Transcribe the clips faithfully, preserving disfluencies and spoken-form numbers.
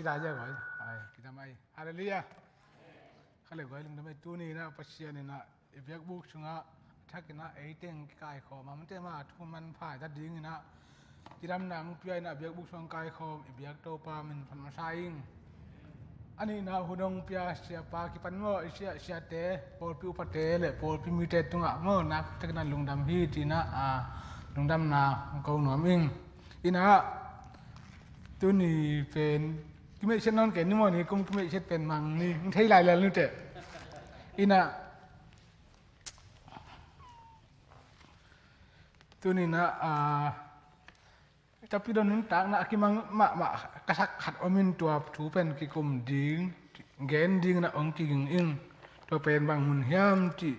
Kita ja guai. Ai, kita mai. Hallelujah. Khale guai lungdam ei, tuni in ah Pasian in ah i biakbuk sungah a thak in ah ei teng kikaikhawm a, mate, mah thu manpha i ta ding in ah cidamna hong pia in ah biakbuk sung kaikhawm i biak Topa min phat masa ing. A nihna hun hong pia siapa kipan maw, i sia, siate, pawlpi upate le pawlpi mite tungah maw, nakpi takin ah lungdam hi ci in ah, a, lungdamna hong ko nuam ing. In ah tuni pen kimeihsiat nawn kei ni maw, ni kum kimeihsiat pen mang ni, hong thei lai lel ni teh. In ah tuni in ah, a, Tapidaw nuntakna a kimang mahmah ka sak khat om in, tua thu pen kikum ding, gen ding in ah hong kiging ing. Tua pen bang mun hiam cih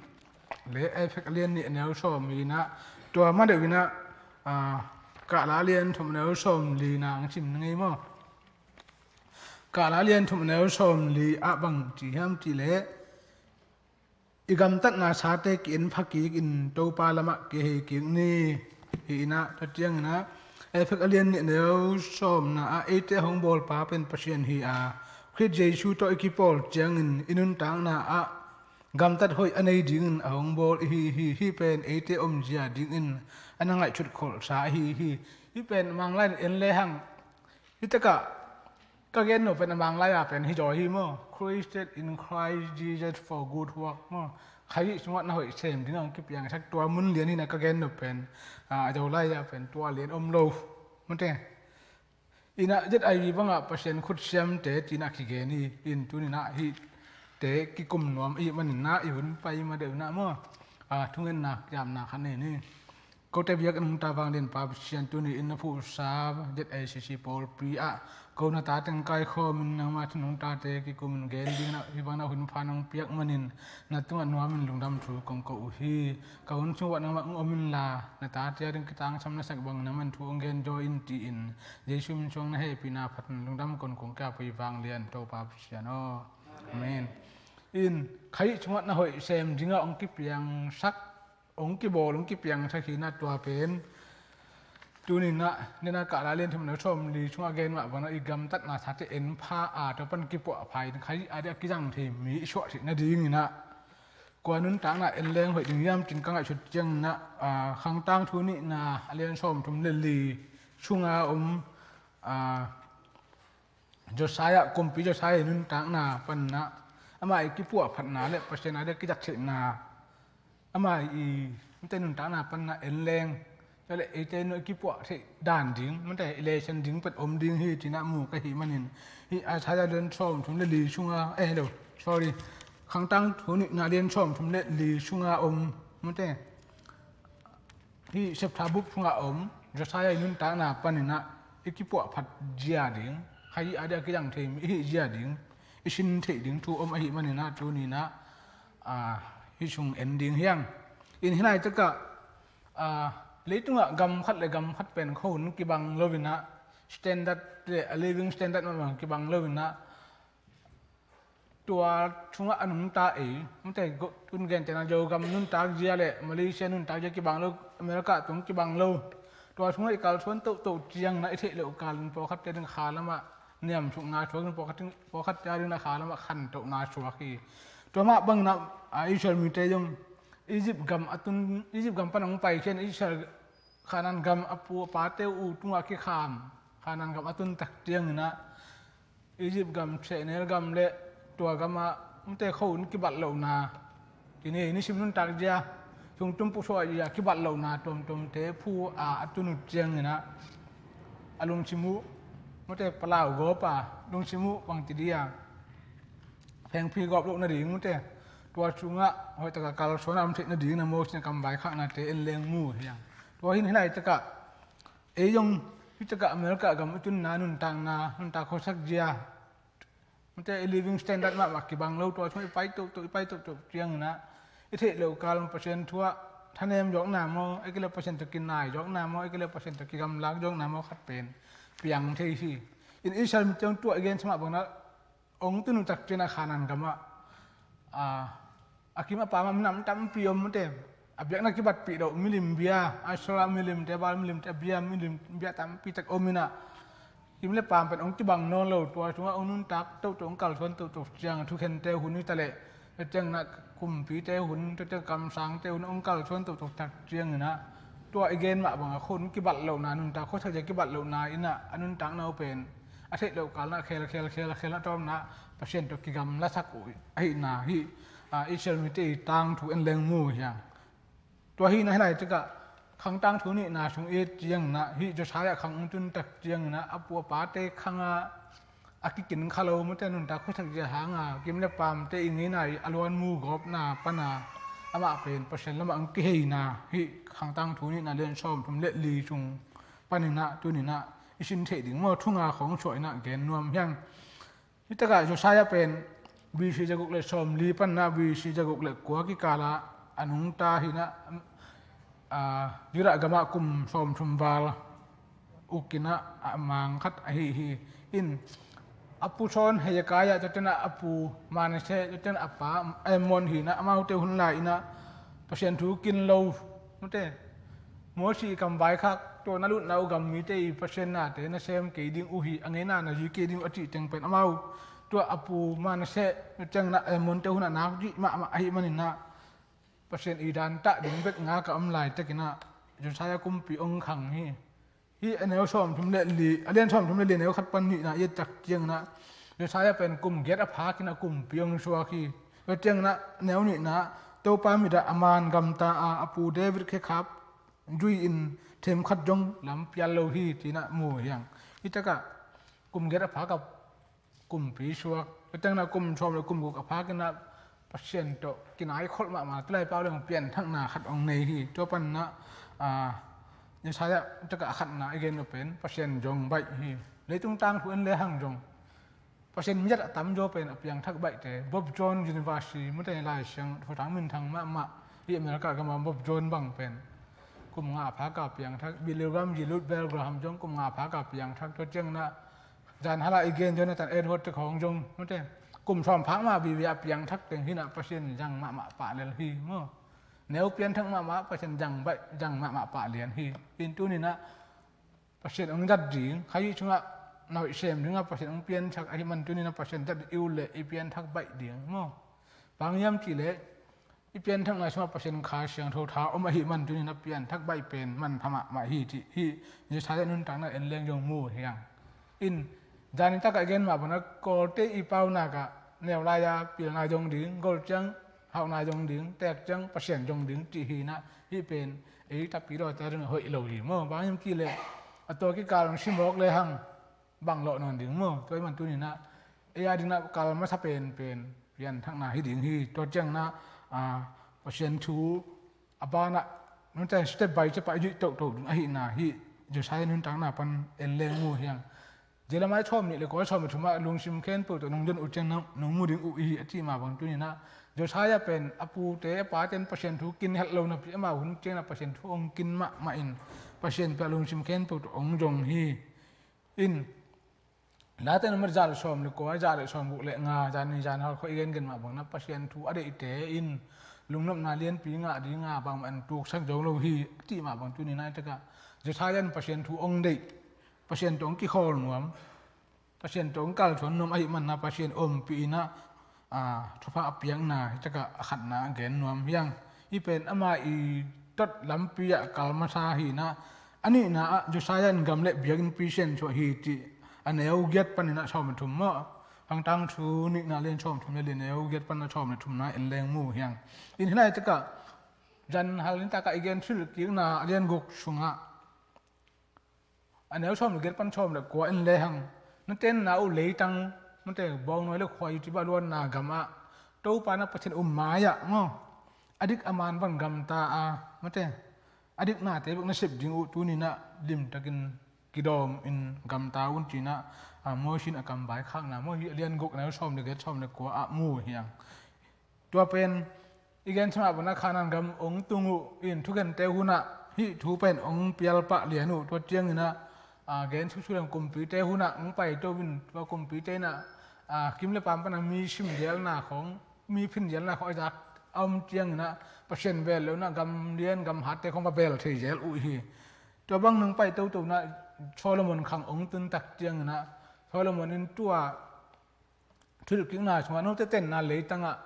leh Efesa a lian nih a neu sawm li in ah, tua ma deuh in ah, a, Kahla a lian thum a neu sawm li na hong sim na ngei maw? Kahla a lian thum a neu sawm li ah bang ci hiam cih leh, i gamtatna sate ki-en pha kik in Topa lamah kihei kik ni. Hi in ah, tua ciangin ah Efesa a lian nih a neu sawmna ah eite a hong bawlpa pen Pasian hi a, Khrist Jesu tawh i kipawl ciangin i nuntakna ah gamtat hoih a nei dingin a hong bawl i hi hi. Hih pen eite omzia dingin a na ngaihsut kholhsa ahi hi. Hih pen Manglai in en lehang, hih takah ka gen nop pen a Manglai a pen hih zaw hi maw, "Created in Christ Jesus for good work" maw. Khrih sungah na hoih sem ding a hong kipiangsak, tua mun lian hi in ah ka gen nop pen, a, a Zolai a pen tua lian om lo, mate. In ah Z I V bangah Pasian khut siamte ci in ah kigen hi. In tuni in ah hihte kikum nuam ahih manin ah i hun pai ma deuh in ah maw, a, thungetna kiamna khat nei ni. Kote biakinn nungta vanglian Pa Pasian, tuni in na phuhsa Z A C C pawlpi ah ko na tate hong kaikhawm in nangmah thu nungtate kikum in gen ding in ah hih bang na hun pha nong piak manin na tungah nuamin lungdam thu kong ko uh hi. Ka hun sung uah nangmah hong om inla, na tate a ding kitangsam na sak bangin nangmah thu hong gen zaw in ci-in Jesu min suang na hehpihna phat in lungdam kong kong kia pui vanglian Topa Pasian aw. Amen. In Khrih sungah na hoih sem dingah hong kipiangsak, hong kibawl, hong kipiangsak hi in ah tua pen tuni in ah, nena Kahla lian thum a neu sawm li sungah gen mah bangin ah i gamtatna sate en pha a, tua pan kipuah pha in Khrih a ding a kizang thei mi i suah theih nading in ah, kua nuntakna en leng hoih ding hiam cin ka ngaihsut ciangin ah, a, Khangtang thu nihna a lian sawm thum le li sunga om, a, Josiah, kumpi Josiah i nuntakna panin ah, amah i kipuahphatna le Pasian a ding a kizat theihna, amah i, mate, nuntakna panin ah en leng, tua le eite in i kipuah theih dan ding, mate, i lesson ding pen om ding hi ci in ah mu ka hih manin, hih Isaiah lian sawm thum le li sunga, eh, hello, sorry, Khangtang thu nihna lian sawm thum le li sunga om, mate, hih Septa bup sungah om Josiah i nuntakna panin ah i kipuahphat zia ding, Khrih a ding a kizang thei mi i hih zia ding, i sin theih ding thu om ahih manin ah tuni in ah, a, hih sung en ding hi hang. In hih laitakah, a, leitungah gam khat le gam khat pen khuahun kibang lo in ah, standard le a living standard mahmah kibang lo in ah, tua sungah a nungta ei, mate, tun gentehna Zogam nuntak zia le Malaysia nuntak zia kibang lo, America tung kibang lo. Tua sungah i kalsuan tohtoh ciangin ah i theih loh kalin pawlkhatte a ding kha lamah niamsukna suak in, pawlkhat, pawlkhatte a ding ah kha lamah khantohna suak hi. Tua mah bangin ah, a, Israel mite zong Egypt gam a tun, Egypt gam pan hong paikhia in Israel Khanaan gam a pu a pate uh tungah kikham, Khanaan gam a tun tak ciangin ah Egypt gam, sehnel gam le tua gamah, mate, khuahun kibat lohna, tuni nisim nuntak zia, sungtum pusuah zia kibat lohna tuamtuamte phu a, a tun uh ciangin ah a lungsim uh, mate, palau gawp a, lungsim uh bangci ding a, phengphi gawp loh nading, mate, tua sungah hoihtak a kalsuan a om theih nading in ah Moses in a kam vaikhaknate en leng mu hi hang. Tua hi in hih laitakah ei zong hih takah America gam i tunna nuntakna, nuntak khuasak zia, mate, i living standard mahmah kibang lo, tua sungah i pai tohtoh, i pai tohtoh ciangin ah i theih loh kal Pasian thu ah thanem zawkna maw, ahih kei leh Pasian tawh kinai zawkna maw, ahih kei leh Pasian tawh kigamlak zawkna maw khat pen piang thei hi. In Israel mite zong tua i gen sa mah bangin ah hong tun uh tak ciangin ah Khanaan gamah, a, a kim a pam ah minam tampi om, mate, a biakna kibatpih loh milim bia, Asherah milimte, Baal milimte, a bia milim, bia tampi tak om in ah, Kim le paam pen hong kibang nawn lo, tua sungah hong nuntak toto, hong kalsuan toto ciang thukhente hun hi ta leh, tua ciang inah kumpite hun, tua ciang kamsangte hun hong kalsuan toto tak ciang inah, tua i gen mah bangah khun kibat lohna, nuntak khuasak zia kibat lohna inah a nuntakna uh pen a theih loh kal inah khel khel khel khel a tawm inah Pasian tawh kigamlasak uh ahihna hih, ah, Israel mite i tangthu en leng mu hi hang. Tua hi inah hih laitakah Khang Tangthu nihna sung i et ciang inah hih Josiah khang hong tun tak ciang inah a pu a pate khangah a kikin kha lo, mute nuntak khuasak zia hanga kim le paamte i ngeina i a luan mu gawpna pana amah pen Pasian lamah hong kiheina hih Khang Tangthu nihna lian sawmthum le li sung paninah tuninah i sin theih ding maw, thunga khawng suah inah gen nuam hi hang. Hitakah Josiah pen B C zaguk le sawmli panna B C zaguk le kua kikalah a nungta hinah, ah, Judah gamah kum sawmthum val ukinah a mang khat ahi hi. In a pu sawn Hezekiah, tua cianah a pu Manasseh, tua cianah a pa Amon hinah amaute hun lai inah Pasian thu kin lo, mute Mosi i kam vaikhak, tua na lutna uh gam mite i Pasian nate na sem kei ding uh hi, a ngeina na zui kei ding uh a cih teng pen amau, tua a pu Manasseh, tua cianginah Amonte hunah nak zui mahmah ahih maninah Pasian i dantah ding bek ngak a om laitakinah Josiah kumpi hong khang hi. Hih a neu sawmthum le li, a lian sawmthum le li, a neu khat pan nihna i et tak cianginah Josiah pen kum giat a phakin a kumpi hong suak hi. Tua cianginah a neu nihna, Topa mitah a man gamta a, a pu David khekhap zui-in themkhat zong lampial lo hi, cinah mu hi hang. Hitakah kum giat a phak a kumpi suak, tua cianginah kum sawm le kum guk a phakinah Pasian tawh kinaikholh mahmah, tulai pau leng pianthakna khat hong nei hi. Tua paninah, ah, Josiah takah a khatna i gen uh pen Pasian zong baih hi. Leitung tangthu en lehang zong Pasian miat a tamzaw pen a piangthak baihte, Bob Jones University, mute Lai Siangtho tang minthang mahmah i America gama Bob Jones bang pen kum nga a phaka piangthak, Billy Graham, J. Ruth Bell Graham zong kum nga a phaka piangthak, tua cianginah zanhala i gen Jonathan Edward te khawng zong, mute kum sawm phak ma vive a piangthak teng hinah Pasian zang mahmah pah lel hi maw. Neu pianthak mahmah Pasian zang baih, zang mahmah pah lian hi. In tuninah Pasian hong zat ding, khaih sungah na hoih sem dingah Pasian hong pianthak ahih man tuninah Pasian zat i uh leh i pianthak baih ding maw. Bang hiam cihleh i pianthakna sungah Pasian Kha Siangtho tha om ahih man tuninah pianthak baih pen manpha mahmah hi cih hih Josiah nuntakna en leng zong mu hi hang. In zani takah i gen mah banah Kawlte i paunakah neu lai-a pilna zong ding, gol ciang hauhna zong ding, teek ciang Pasian zong ding cih hinah hih pen ei tapi lawta ding a hoih lo hi maw. Bang hiam cihleh a tua kikal hong simawk lehang bang lawh nawn ding maw. Tua ahih man tuninah ei a dinah kal masa penpen pianthakna hi ding hi. Tua cianginah, ah, Pasian thu a banah nuntak step by step ah i zuih tohtoh ding ahihna hih Josiah nuntakna pan en leng mu hi hang. Jeremiah sawm nih le kua sawm le thumah lungsim khempeuh tawh nong zon uh ciang nong, nong mu ding uh ihi a cih mah bang tuninah Josiah pen a pute a pate in Pasian thu kin helh lo napi amau hun cianginah Pasian thu hong kin mahmah in Pasian pia lungsim khempeuh tawh hong zong hi. In Late number za le sawm le kua, za le sawm guk le nga, zani zan hal khawh i gengen mah banginah Pasian thu a deihte in lungnopna lianpi ngah dinga bangmah in tuksak zo lo hi a cih mah bang tuninah hitakah Josiah in Pasian thu hong deih, Pasian tawh hong kikhawl nuam, Pasian tawh hong kalsuan nuam ahih manah Pasian ompih inah, a, thupha a piakna hitakah a khatna a gen nuam hi hang. Hih pen ama i tot lampi ah kal masa hinah a nihna ah Josiah in gam le biakinnpi siansuah hi cih a neu giat paninah sawm le thum maw. Khang Tangthu nihna lian sawm thum le li, neu giat panah sawm le thumna en leng mu hi hang. In hih laitakah zan hal nitakah i gen thil kikna a lian guk sungah a neu sawm le giat pan sawm le kua en lehang na tenna uh leitang, mute bawngnawi le khuai cibah luanna gamah Topa na Pasian um mai-ah maw, a dik a man van gamta a, mute a diknate bek na sep ding uh tuninah limtakin kidawm in gamta un cinah, a, Mosi in a kam vaikhakna maw, hih a lian guk a neu sawm le giat sawm le kua ah mu hi hang. Tua pen i gen samah banah Khanaan gam hong tung uh in thukhente hunah hih thu pen hong pialpah lian uh. Tua cianginah, a, gen suksu leng kumpite hunah hong paito in tua kumpite inah, a, kim le paam panah mi simgelna khawng, mi phingelna khawng a zak a om cianginah Pasian bel lo inah gam lian gam hatte khawng va bel thei zel uh hi. Tua bang nong pai toto inah Solomon khang ong tun tak ciangin ah Solomon in tua thilhkikna sungah note tenna leitangah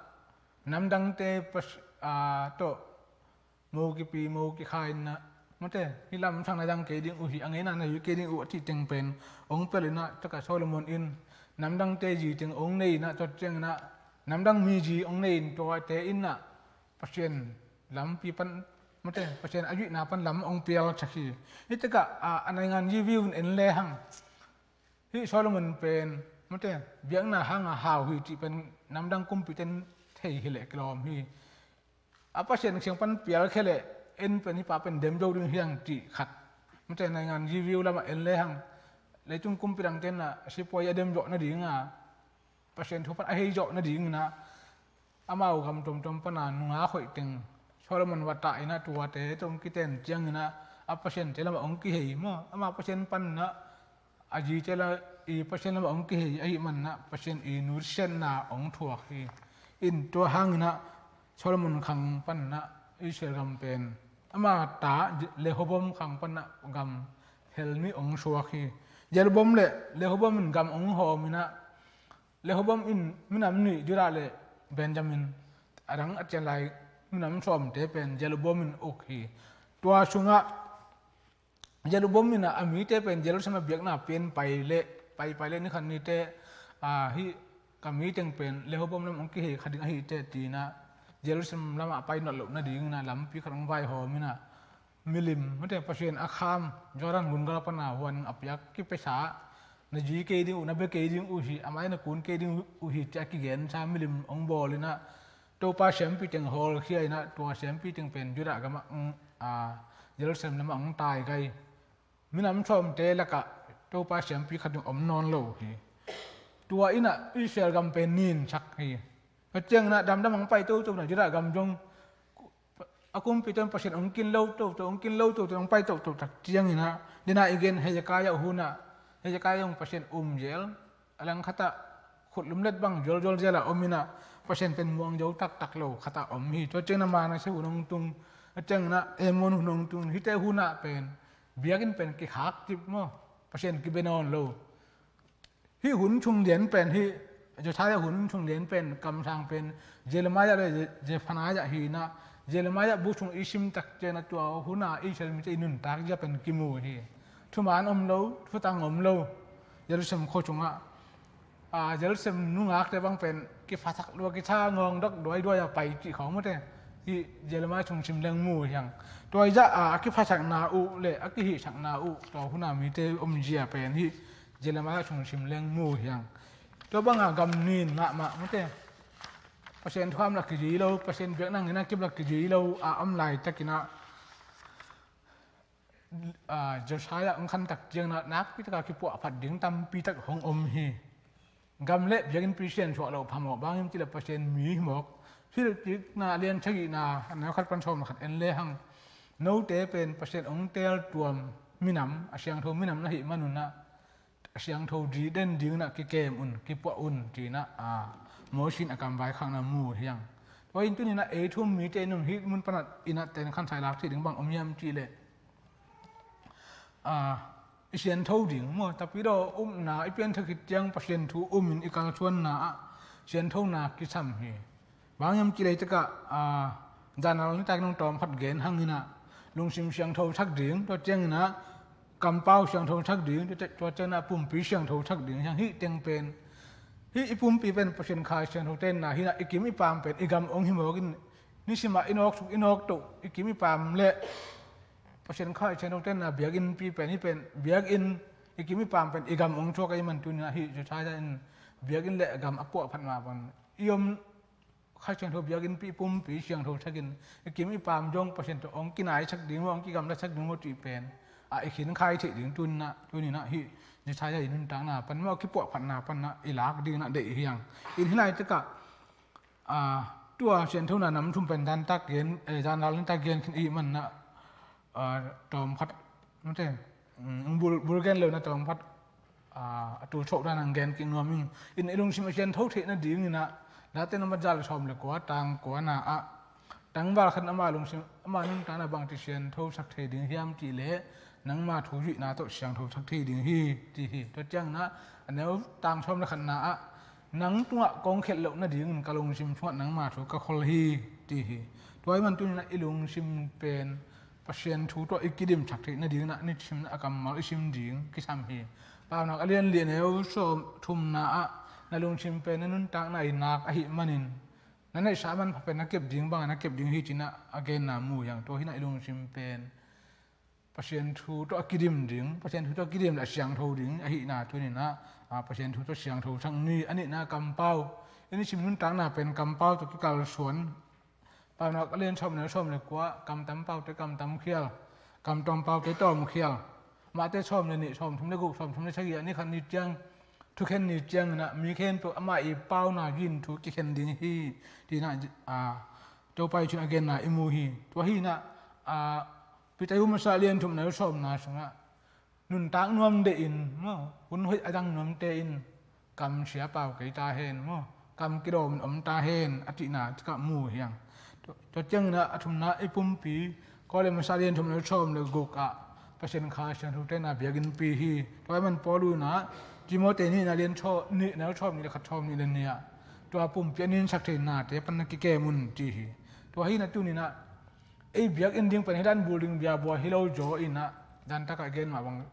namdangte pas- aa, tawh mo kipi mo kikha in ah, mate, hih lam sang na dang kei ding uh hi, a ngeina na hi kei ding uh a cih teng pen ong pelh in ah, taka Solomon in namdangte zi teng ong nei in ah, tua ciangin ah namdang mi zi ong nei in tuate in ah Pasian lampi pan, mate, Pasian a zuihna pan lam ong pialsak hi. Hih takah a, a naingan zi view in en lehang, hih Solomon pen, mate, biakna hanga hau hi cih pen namdang kumpite in thei hileh kilawm hi. A Pasian siang pan pialkhia leh en pen hih pa pen dem zo ding hiang cih khat, mate, naingan zi view lamah en lehang, leitung kumpi dangte in ah sipuai a dem zawh nadinga, Pasian thu pan a hei zawh nadingin ah amau gam tuamtuam pana nungak hoih teng Solomon vatah in ah tuate tawh ong kiten ciangin ah a pasiante lamah ong kihei maw, ama Pasian pan in ah a zite la i Pasian lamah ong kihei ahih man in ah Pasian i nusiatna ong thuak hi. In tua hangin ah Solomon khang pan in ah Israel gam pen ama ta Rehoboam khang pan in ah gam hel nih ong suak hi. Jeroboam le Rehoboam in gam ong hawm in ah Rehoboam in minam nih Judah le Benjamin, a dang a cian lai minam sawmte pen Jeroboam in uk hi. Tua sungah Jeroboam in ah a mite pen Jerusalem a biakna pian pai leh, pai pai leh ni khat ni teh, a, hih ka mi teng pen Rehoboam lam ong kihei kha ding ahi teh ci in ah Jerusalem lamah pai nawn loh nadingin ah lampi khat ong vaihawm in ah milim, mate, Pasian a kham Jordan gun gal pana huan a piak kipiasa, na zi kei ding uh, na bia kei ding uh hi, a mai na kun kei ding uh hi, ci a kigensa milim ong bawl in ah Topa siampi teng hawlkhia in ah tua siampi teng pen Judah gamah, mm, a, Jerusalem lamah ong taikai. Minam sawmte lakah Topa siampi khat dong om nawn lo hi. Tua in ah Israel gam pen ninsak hi. Tua ciangin ah damdam ong pai toto na Judah gam zong a kumpite in Pasian ong kin lo toto, ong kin lo toto, ong pai toto tak ciangin ah, dena i gen Hezekiah hun ah, Hezekiah zong Pasian um zel, a langkhatah khut lumlet bang zualzual zel a om in ah Pasian pen muang zo taktak lo khatah om hi. Tua ciangin ah Manasseh hun ong tung, a ciangin ah Amon hun ong tung, hihte hun ah pen biakinn pen kikhak cip maw, Pasian kibia nawn lo. Hih hun sung lian pen, hih Josiah hun sung lian pen kamsang pen Jeremiah le Je-, Zephaniah hi in ah, Jeremiah bu sung i sim tak ciangin ah tua hun a Israel mite i nuntak zia pen kimu hi. Thuman om lo, thutang om lo, Jerusalem khua sungah, a, Jerusalem nungakte bang pen kiphasak lua, kitha ngawng dok duaiduai a pai cih khawng, mate, hih Jeremiah sung sim leng mu hiang. Tua i zah a, a kiphasakna uh le a kihihsakna uh tua hun a mite om zia pen hih Jeremiah sung sim leng mu hiang. Tua banga gam nin mahmah, mate, Pasian thuam la kizui lo, Pasian biakna ngen a kip la kizui lo a om laitakin ah, a, Josiah ong khan tak ciangin ah nakpi taka kipuahphat ding tampi tak hong om hi. Gam le biakinnpi siansuah loh phamawh, bang hiam cih leh Pasian mi hi mawk. Filippi na lian sagihna, a neu khat pan sawm le khat en lehang, note pen Pasian ong teeltuam minam, a siangtho minam na hih manun ah a siangtho zi den dingin ah kikem un, kipuah un, ci in ah, a, Moses in a kam vaikhakna mu hiang. Tua in tuni in ah ei thu um mite in um, hih mun pan ah in ah ten khan sai lak thei ding bang om hiam cih leh, a, i siangtho ding maw, tapidaw upna i pianthak khit ciang Pasian thu um in i kalsuanna ah siangthona kisam hi. Bang hiam cih leh hih takah, a, zanal nitak in ong tawm khat gen hang in ah, lungsim siangtho sak ding, tua ciangin ah kampau siangtho sak ding, tua, tua ciangin ah pumpi siangtho sak ding, hiang hih teng pen, hih i pumpi pen Pasian Kha Siangtho tenna hi in ah, i kim i pam pen i gam ong hi mawk in, nisim ah i nawk suk i nawk toh i kim i pam le Pasian Kha Siangtho tenna biakinnpi pen, hih pen biakinn, i kim i pam pen i gam ong thuak ahih man tuni in ah hih Josiah in biakinn le gam a puahphat ma pan i om Kha Siangtho biakinnpi pumpi siangtho sakin, i kim i pam zong Pasian tawh ong kinaisak ding maw, ong kigamlasak ding maw cih pen, a, i khin khai theih ding tuni in ah, tuni in ah hih Josiah i nuntakna pan maw, kipuahphatna pan ah i lak ding in ah deih hiang. In hih laitakah, a, tua sianthona nam thum pen zantak gen, eh, zanal nitak gen khin i hih man in ah, a, tawm khat, mate, um, bul, bul gen lo in ah tawm khat, a, a tul sawh dan ang gen kik nuam ing. In i lungsim a siangtho theih nadingin ah, Late Number za le sawm le kua, tang kuana ah, tangval khat in ama lungsim, ama nuntakna bangci siangtho sak thei ding hiam cih leh, nangma thu zuihna tawh siangtho sak thei ding hi, ti hi. Tua ciangin ah a neu tang sawm le khatna ah, nang tungah kong khialh loh nadingin ka lungsim sungah nangma thu ka khol hi, ti hi. Tua ahih man tuni-in ah i lungsim pen Pasian thu tawh i kidimsak theih nadingin ah nisim a kammal i sim ding kisam hi. Paunak a lian li a neu sawm thumna ah, na lungsim pen na nuntakna i nak ahih manin na neihsa manpha pen na kep ding bangin na kep ding hi, ci-in ah a genna mu hi hang. Tua hi-in ah i lungsim pen Pasian thu tawh a kidim ding, Pasian thu tawh a kidim le a siangtho ding ahihna tuni-in ah, a, Pasian thu tawh siangtho sak ni. A nihna kampau, i nisim nuntakna pen kampau tawh kikalsuan. Paunak a lian sawm le, sawm le kua, kam tam paute kam tam khial, kam tawm paute tawm khial. Mate sawm le nih, sawm thum le guk, sawm thum le sagih ah ni khat ni ciang, thukhen ni ciangin ah mi khempeuh amah i pauna gin thu kikhen ding hi, ci-in ah, a, Topa Jesuh in a genna i mu hi. Tua hi-in ah, a, Peter masa lian thum neu sawmna sungah, nuntak nuam deihin maw, hun hoih a dang nuamte in kam sia pau kei ta hen maw, kam kidawmin om ta hen, a cihna cih ka mu hi hang. Tua, tua ciangin ah a thumna i pumpi, Korin masa lian thum neu sawm le guk ah Pasian Kha Siangtho tenna biakinnpi hi. Tua ahih man Paul in ah Timoti nihna lian sawm, nih neu sawm nih le khat, sawm nih le nih ah, tua pumpi a ninsak theihnate pan na kikem un, ci hi. Tua hi-in ah tuni-in ah ei biakinn ding pen hih dan bul ding bia bua hi lo zaw in ah, dan takah gen mah bang,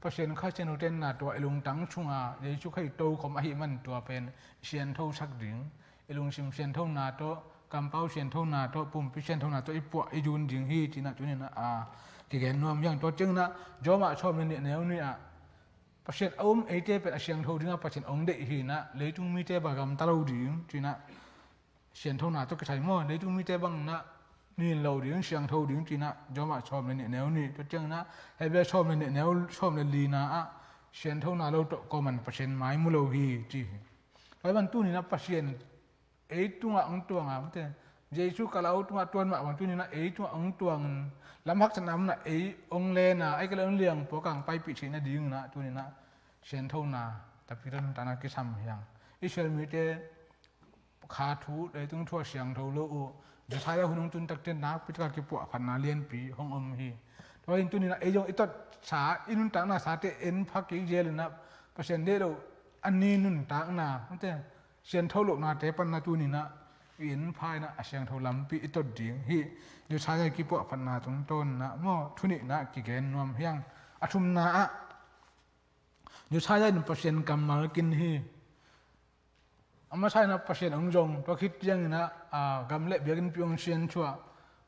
Pasian Kha Siangtho tenna tua i lungtang sunga Jesuh Khazih tokhom ahih man tua pen siangtho sak ding, i lungsim siangthona tawh, kampau siangthona tawh, pumpi siangthona tawh i puah i zun ding hi, ci-in ah tuni-in ah, a, kigen nuam hi hang. Tua ciangin ah Rom sawm le nih neu nih ah, Pasian a um eite pen a siangtho dingah Pasian hong deih hi-in ah, leitung mite bang gamta lo ding, ci-in ah, siangthona tawh kisai maw, leitung mite bangin ah nin lo ding, siangtho ding, ci-in ah Rom sawm le nih neu nih. Tua ciangin ah Hebru sawm le nih neu sawm le lina ah, siangthona lo tawh kuaman Pasian mai mu lo hi, ci hi. Tua ahih man tuni-in ah Pasian ei tungah hong tuang a, mate, Jesuh Kalaw tungah tuan mah bang tuni-in ah ei tungah hong tuangin, lam haksatna munah ei hong len a, ei ka le hong liang puakang paipih theih nadingin ah tuni-in ah siangthona, tapi tawh nuntakna kisam hi hang. Israel mite kha thu, leitung thu a siangtho lo uh, Josiah hun hong tun takte nakpi taka kipuahphatna lianpi hong om hi. Tua hi-in tuni-in ah ei zong i totsa, i nuntakna sate en pha kik zel in ah, Pasian deih loh a ni nuntakna, mate, siangtho lohnate pan ah tuni-in ah i en pha in ah a siangtho lampi i tot ding hi. Josiah kipuahphatna tungtawn in ah maw, thu nihna kigen nuam hi hang. A thumna ah, Josiah in Pasian kammal kin hi. A masa in ah Pasian hong zong, tua khit ciangin ah, a, gam le biakinnpi hong siansuah.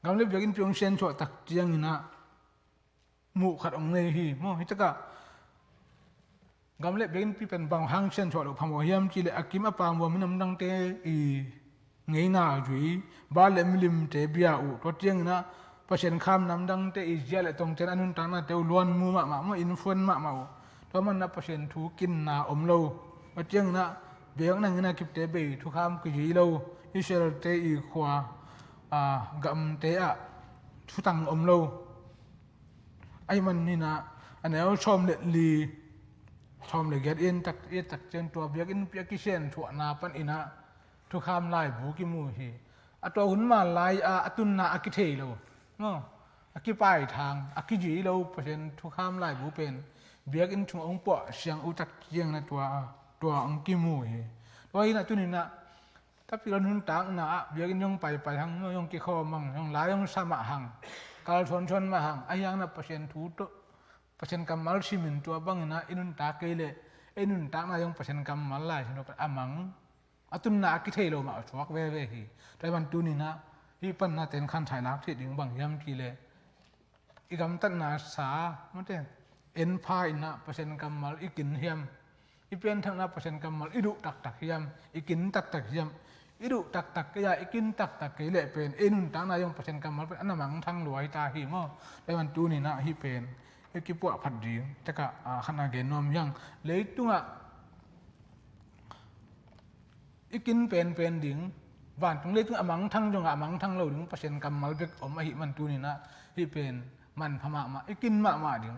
Gam le biakinnpi hong siansuah tak ciangin ah muh khat hong nei hi. Maw, hi takah gam le biakinnpi pen bang hang siansuah loh phamawh hiam cih leh, a kim a pam uh a minam dangte i ngeina zui, Baal le milimte bia uh. Tua ciangin ah Pasian kham nam dangte i zia le tongciang a nuntaknate uh luanmu mahmah, maw, innfuan mahmah uh. Tua man ah Pasian thu kinna om lo. Tua ciangin ah biakna ngeina kipte bei, thukham kizui lo. Israelte i khua, a, gamte ah thutang om lo. Ahih manin ah a neu sawm le li, sawm le giat i en tak, i et tak ciang tua biakinnpi a kisiansuahna panin ah thukham laibu kimu hi. A tua hun ma lai-a, a tunna a kithei lo, maw, a kipaithang, a kizui lo Pasian thukham laibu pen biakinn sung hong puah siang uh tak ciangin ah tua, tua hong kimu hi. Tua hi-in ah tuni-in ah Tapi lo nuntakna ah biakinn zong paipai hang, zong kikhawm hang, zong lai zong sa mah hang, kalsuansuan mah hang, ahi hangin ah Pasian thu tawh, Pasian kammal simin tua bangin ah i nuntak kei leh, i nuntakna zong Pasian kammal lai sin a mang, a tunna a kithei lo mah a suak veve hi. Tua ahih man tuni-in ah hih pan ah ten khan sailak theih ding bang hiam cih leh, i gamtatna sa, mate, en pha in ah Pasian kammal i kin hiam? I pianthakna Pasian kammal i duh taktak hiam? I kin taktak hiam? I duh taktak kei a, i kin taktak kei leh pen ei nuntakna zong Pasian kammal pen a na mangthang lua hi ta hi maw? Tua ahih man tuni-in ah hih pen i kipuahphat ding takah, a, khatna gen nuam hi hang. Leitungah i kin penpen ding, vantung leitung a mangthang zongah a mangthang lo ding Pasian kammal bek om ahih man tuni-in ah hih pen manpha mahmah, i kin mahmah ding.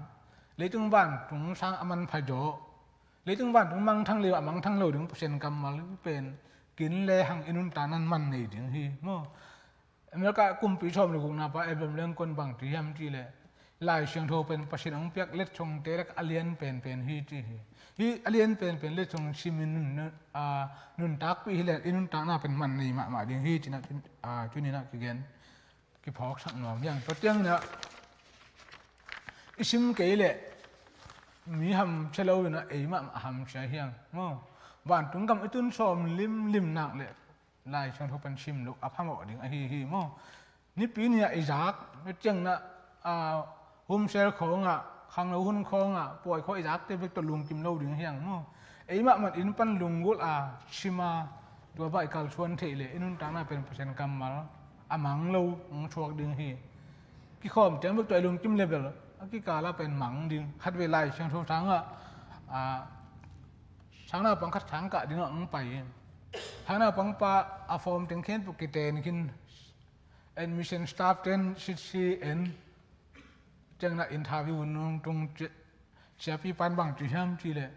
Leitung vantung sang a manpha zaw, leitung vantung mangthang le a mangthang lo ding Pasian kammal pen kin le hang i nuntakna in man nei ding hi maw? America kumpi sawm le gukna pa Abraham Lincoln bang ci hiam cih leh, Lai Siangtho pen Pasian hong piak letsongte lak a lian penpen hi ci hi. Hih a lian penpen letsong simin nun, a, nuntakpih hi leh i nuntakna pen man nei mahmah ding hi ci-in ah, a, tuni-in ah kigen kiphawksak nuam hi hang. Tua ciangin ah i sim kei leh mi hamsia lo-in ah eimah a hamsia hi hang maw. Vantung gam i tun sawm limlim nak leh Lai Siangtho pen sim loh a phamawh ding ahi hi maw. Nipi ni-ah i zak, tua ciangin ah, a, home cell khawngah, khangno hun khawngah, pawi khawng i zakte bek tawh lungkim lo ding hi hang maw. Eimah man inn pan lunggulh a sim a, tua bang i kalsuan theih leh i nuntakna pen Pasian kammal a mang lo hong suak ding hi. Kikhawm ciang bek tua i lungkim leh bel a kikal ah pen mang ding. Khatvei Lai Siangtho sangah, a, sangnaupang khat sangkah dingah hong pai hi. Sangnaupang pa a form teng khempeuh kiten khin, admission staff ten sitsi en, ciangin ah interview nung tung ci-, siapi pan bang ci hiam cih leh,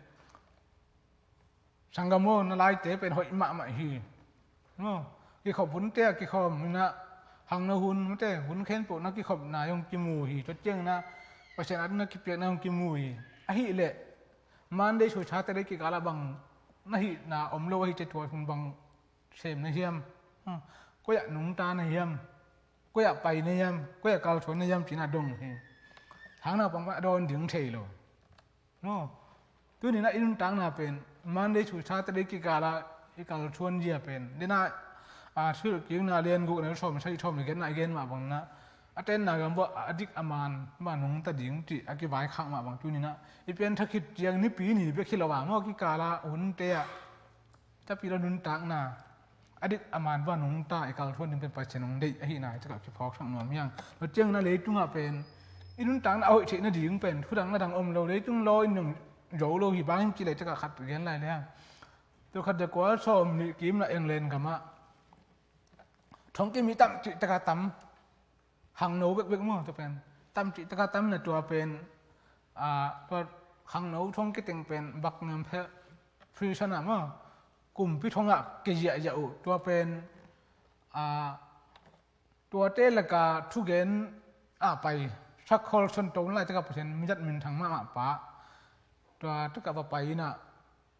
"Sanggam aw, na laite pen hoih mahmah hi maw. Kikhop hunte ah kikhawm in ah, khangno hun mate, hun khempeuh na kikhopna hong kimu hi. Tua ciangin ah Pasian a ding na kipiakna hong kimu hi. Ahih leh Monday to Saturday kikal ah bang na hihna om lo ahih ciang tua hun bang sem na hiam? Koi ah nungta na hiam? Koi ah pai na hiam? Koi ah kalsuan na hiam?" ci-in ah dong hi. Sangnaupang pan a dawn ding thei lo maw. Tuni-in ah i nuntakna pen Monday to Saturday kikal ah i kalsuan zia pen, den ah, a, Thuhilhkikna lian guk, a neu sawm sagih, sawm leh giatna i gen mah bangin ah, a tenna gam uah a dik a man bang nungta ding cih a kivaikhak mah bang, tuni-in ah i pianthak khit ciang nipi ni bek hi lo a maw, kikal ah hunte ah tapi lo nuntakna a dik a man bang nungta i kalsuan ding pen Pasian hong deih ahihna hi takah kiphawksak nuam hi hang. Tua ciangin ah leitungah pen i nuntakna a hoih theih nading pen thu dang na dang om lo, leitung law in zong zo lo hi. Bang hiam cih leh takah khat gen lai leng, tul khat za kua sawm nih kim in ah England gamah thongki mi tam cih takah tam, khangno bekbek maw, tua pen tam cih takah tam in ah, tua pen, a, tua khangno thongki teng pen Buckingham Palace, prison ah maw, kumpi thongah kiziahziah uh. Tua pen, a, tuate lakah thugen a pai sak khol son to lai takah Pasian mizat minthang mahmah pa, tua takah va pai in ah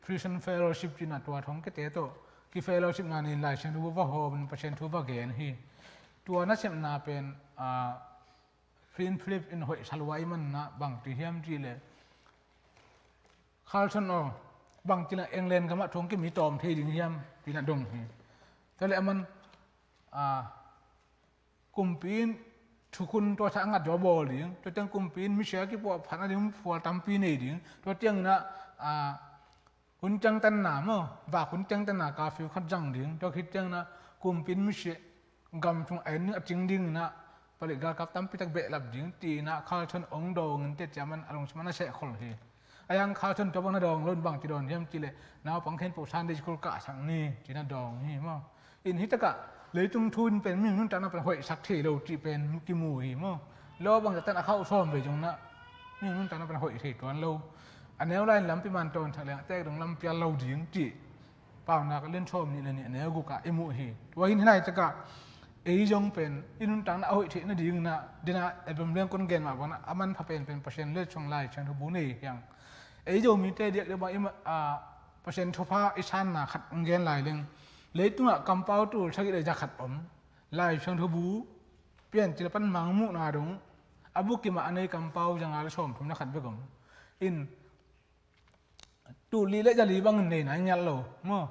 Prison Fellowship ci-in ah tua thongkite tawh kifellowshipna nei in Lai Siangtho bu va hawm in Pasian thu va gen hi. Tua nasepna pen, a, Prince Philip in hoih sa lua ahih manin ah bang ci hiam cih leh, "Carlson aw, bang ci-in ah England gamah thongki mi tawm thei ding hiam?" ci-in ah dong hi. Tua leh aman, a, kumpi in thukhun tua sa a ngat zaw bawl ding, tua ciang kumpi in misia kipuahphatna ding phual tampi nei ding, tua ciangin ah, a, hun ciangtanna maw, vak hun ciangtanna curfew khat zang ding, tua khit ciangin ah kumpi in misia gam sung a en ding, a cing dingin ah palik galkap tampi tak behlap ding ci-in ah Carlson hong dawng in, tua ciang aman a lungsim ah na sehkhol hi. Ahi hang Carlson tua bang na dawng lo in bang ci dawn hiam cih leh, "Naupang khempeuh Sunday school kahsak ni," ci-in ah dawng hi maw. In hi takah leitung thu in pen mihing nuntakna pen hoihsak thei lo cih pen kimu hi maw. Law bangzah tan a khauh sawm vei zong in ah mihing nuntakna pen hoih thei tuan lo. A neu lai in lampi man tawnsak leng a tek dong lam pial lo ding cih Paunak a lian sawm nih le nih, a neu guk ah i muh hi. Tua hi in hih lai takah ei zong pen i nuntakna a hoih theih nadingin ah, den ah Abraham Lincoln gen mah bangin ah a manpha penpen Pasian letsong Lai Siangtho bu nei hi hang. Ei Zomite diakdiak bang i ma-, a, Pasian thupha i sanna khat hong gen lai leng, leitungah kampau tul sagih le za khat om. Lai Siangtho bu piancil pan Mangmuhna dong a bukim ah a nei kampau za nga le sawmthum le khat bek om. In tul li le za li bangin neihna i ngiat lo maw.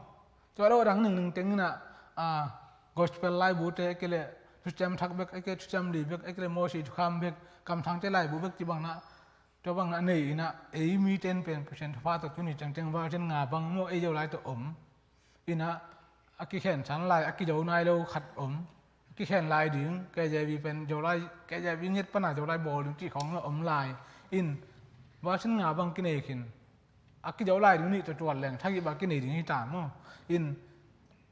Tua lo a dang ningning teng in ah, a, Gospel laibute, ahih kei leh Thuciam Thak bek, ahih kei leh Thuciam Li bek, ahih kei leh Mawsi Thukham bek, Kamthangte laibu bek ci bangin ah, tua bangin ah nei in ah, ei mite in pen Pasian thupha tawh tuni ciangciang version nga bang maw, ei Zolai tawh om. In ah, a kikhen san lai, a kizo nai lo khat om. Kikhen lai ding, K J V pen Zolai, K J V ngiat pan a Zolai bawl ding cih khawng a om lai. In, version nga bang kinei khin. A kizo lai ding nih tawh tuat leng, thagih bang kinei ding hi ta maw. In,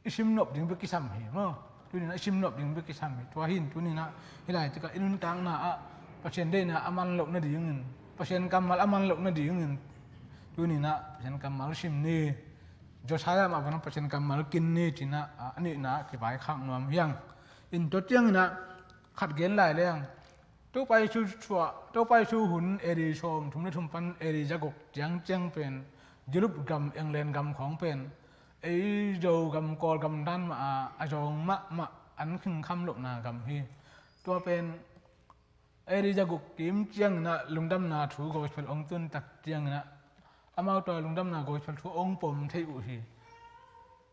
i sim nop ding bek kisam hi maw. Tuni-in ah i sim nop ding bek kisam hi. Tua hi in tuni-in ah hih lai takah i nuntakna ah Pasian deihna a man loh nadingin, Pasian kammal a man loh nadingin, tuni-in ah Pasian kammal sim ni. Josiah mah bang Pasian kammal kin ni ci-in ah, a, a nihna ah kivaikhak nuam hi hang. In tua ciangin ah khat gen lai leng, Topa Jesu suah, Topa Jesu hun A D sawm thum le thum pan A D zaguk ciangciang pen Europe gam, England gam khawng pen ei Zogam, Kawlgam dan mah a, a zawng mahmah, an khingkham lohna gam hi. Tua pen A D zaguk kim ciangin ah lungdamna thu gospel hong tun tak ciangin ah amau tua lungdamna gospel thu hong pom thei uh hi.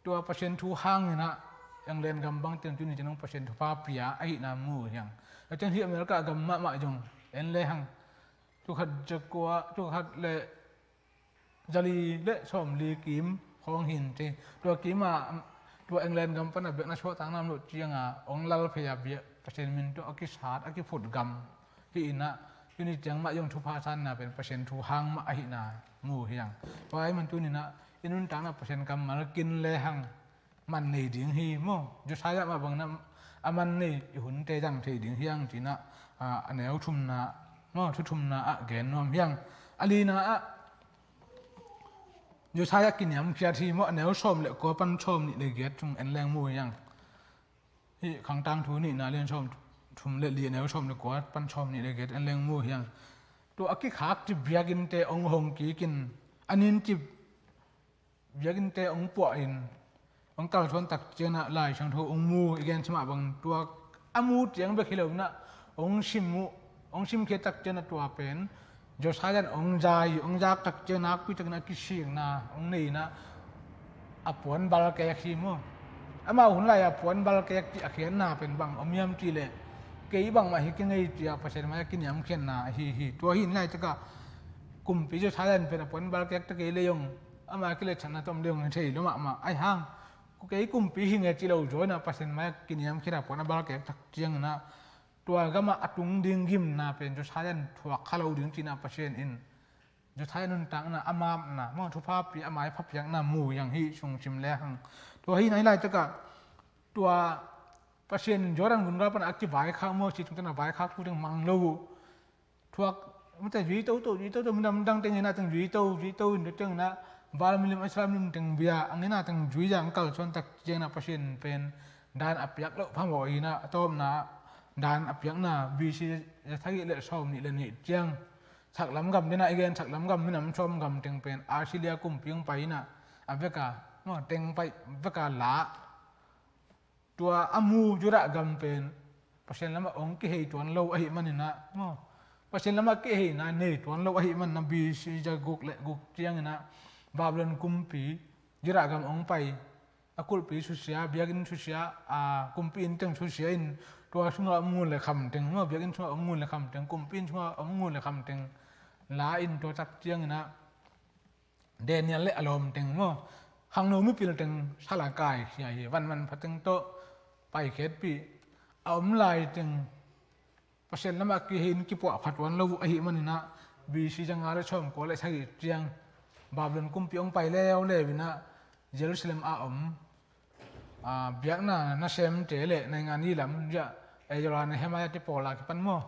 Tua Pasian thu hangin ah England gam bang teng tuni ciang Pasian thupha pia ahihna mu uh hiang. Tua ciang hi America gam mahmah zong en le hang, tul khat zakua, tul khat le zali le sawmli kim khawng hin ci. Tua kim ah tua England gam pan a biakna suahtakna om loh ciang a hong lal phei a biak Pasian min tawh a kisat, a kiphut gam hi in ah, tuni ciang mah zong thupha sanna pen Pasian thu hang mah ahihna mu uh hiang. Tua ahih man tuni in ah i nuntakna Pasian kammal kin le hang man nei ding hi maw. Josiah mah bangin ah a man nei i hunte zang thei ding hi hang ci in ah, a, a neu thumna maw, thu thumna ah gen nuam hi hang. A lina ah Josiah kiniamkhiat hi maw, a neu sawm le kua pan sawm nih le giat sung en leng mu hi hang. Hih Khangtangthu nihna lian sawm thum le li, a neu sawm le kua pan sawm nih le giat en leng mu hi hang. Tua a kikhak ci biakinnte hong hong kikin, a nin ci biakinnte hong puah in, hong kalsuan tak ciangin ah Lai Siangtho hong mu, i gen sim mah bangin tua a mu ciang bek hi lo in ah hong sim uh, hong simkhiat tak ciangin ah tua pen Josiah in hong za hi. Hong zak tak ciang nakpi takin a kisikna hong nei in ah a puan balkek hi maw. Amau hun lai a puan balkek cih a khiatna pen bang om hiam cih leh, kei bangmah hi kei ngei ci a Pasian mai a kiniamkhiatna ahi hi. Tua hi in laitakah kumpi Josiah in pen a puan balkek ta kei lei zong ama kiletsakna tawm ding hi thei lo mahmah. Ahi hang, kei kumpi hi nge ci lo zaw in ah Pasian mai a kiniamkhiat a puan a balkek tak ciangin ah tua gamah a tung ding gimna pen Josiah in thuak kha lo ding ci in ah Pasian in Josiah nuntakna, a mapna maw, thupha pia, a maipha piakna mu hi hang, hih sung sim le hang. Tua hi in ah hih laitakah tua Pasian in Jordan gungal pan a kivaikhak maw, si tungtawn a vaikhak thu teng mang lo uh. Thuak mate zui toto, zui toto, minam dang teng in ah teng zui to, zui to in tua teng in ah Baal milim, Asherah milim teng bia ang in ah teng zui zang kalsuan tak ciangin ah Pasian pen dan a piak loh phamawh hi in ah, a tawpna dan a piakna B C za sagih le sawm nih le nih ciang saklam gam den ah i gen, saklam gam minam sawm gam teng pen Assyria kumpi hong pai in ah a veka maw, teng pai veka la. Tua a mu Judah gam pen Pasian lamah hong kihei tuan lo ahih manin ah maw, Pasian lamah kiheina nei tuan lo ahih manin ah B C za guk le guk ciangin ah Babylon kumpi Judah gam hong pai, a kulhpi susia, biakinn susia, a kumpi inn teng susia in tua sungah om ngun le kham teng maw, biakinn sungah om ngun le kham teng, kumpi inn sungah om ngun le kham teng la in tua tak ciangin ah Daniel le a lawm teng maw, khangno mipil teng sal a kaikhia hi. Vanmanpha teng tawh paikhiatpih a om lai teng Pasian lamah kihei in kipuah pha tuan lo uh ahih manin ah B C za nga le sawm kua le sagih ciang Babylon kumpi hong pai leuleu in ah Jerusalem a om, a, biakna nasemte le naingani lam, Ezra, Nehemiah te pawl a kipan maw,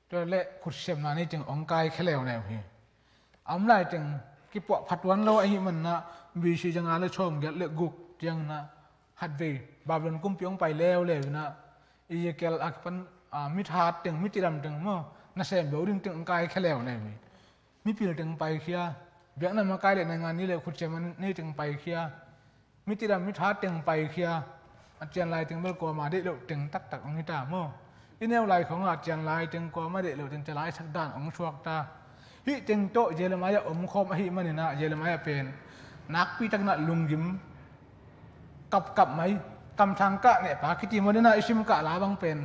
tua le khutsemna nei teng hong kaikhia leuleu hi. A om lai teng kipuah pha tuan lo ahih manin ah B C za nga le sawm giat le guk ciangin ah khatvei Babylon kumpi hong pai leuleu in ah Ezekiel a kipan, a, mithat teng, mitidam teng maw, nasem beu ding teng hong kaikhia leuleu hi. Mipil teng paikhia, biakna makai le naingani le khutsem nei teng paikhia, mitidam mithat teng paikhia, a cian lai teng bel kuama deih loh teng taktak hong hi ta maw. I neu lai khawngah a cian lai teng kuama deih loh teng cian lai sak dan hong suak ta. Hih teng tawh Jeremiah omkhawm ahih manin ah Jeremiah pen nakpi takin ah lunggim kapkap mai, kamsang kah nehpa kiti maw, den ah i sim kah la bang pen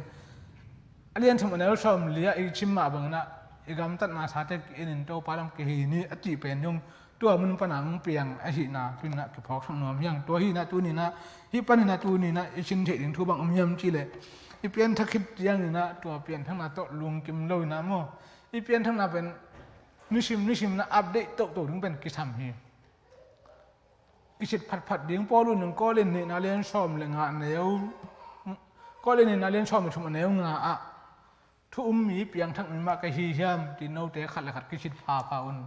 a lian thum a neu sawm li ah i sim mah bangin ah i gamtatna sate ki-en in Topa lam kihei ni a cih pen zong tua mun pana hong piang ahihna tuni in ah kiphawksak nuam hi hang. Tua hi in ah tuni in ah, hih panin ah tuni in ah i sin theih ding thu bang om hiam cih leh, i pianthak khit ciangin ah tua pianthakna tawh lungkim lo in ah maw, i pianthakna pen nisim nisim in ah update toto ding pen kisam hi. Kisit phatphat ding Paul in Korin nihna lian sawm le nga a neu, Korin nihna lian sawm le thum a neu nga ah thu um mi, piangthak mi mah ka hi hiam, ci note khat le khat kisit phapha un,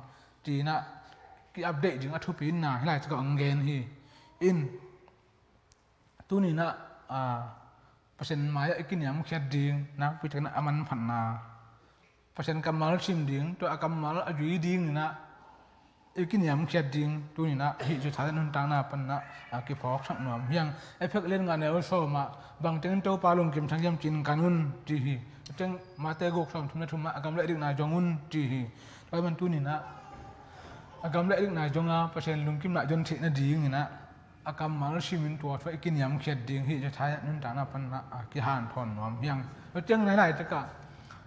ci in ah ki-update ding a thupi in ah hih laitakah hong gen hi. In tuni in ah, a, Pasian mai-ah i kiniamkhiat ding nakpi takin a manphatna, Pasian kammal sim ding, tua a kammal a zui ding in ah i kiniamkhiat ding tuni in ah hih Zekhariah nuntakna panin ah a kiphawksak nuam hi hang. Efesa lian nga neu sawm ah bang tengin Topa lungkim thang hiam ci-in kan un ci hi. Teng Mate guk sawm thum le thum ah a gam le a dikna zong un ci hi. Tua ahih man tuni in ah a gam le a dikna zong a Pasian lungkimna zon theih nading in ah a kammal simin tua thu i kiniamkhiat ding hih Zekhariah nuntakna panin ah a kihanthawn nuam hi hang. Tua ciangin ah hi laitak ah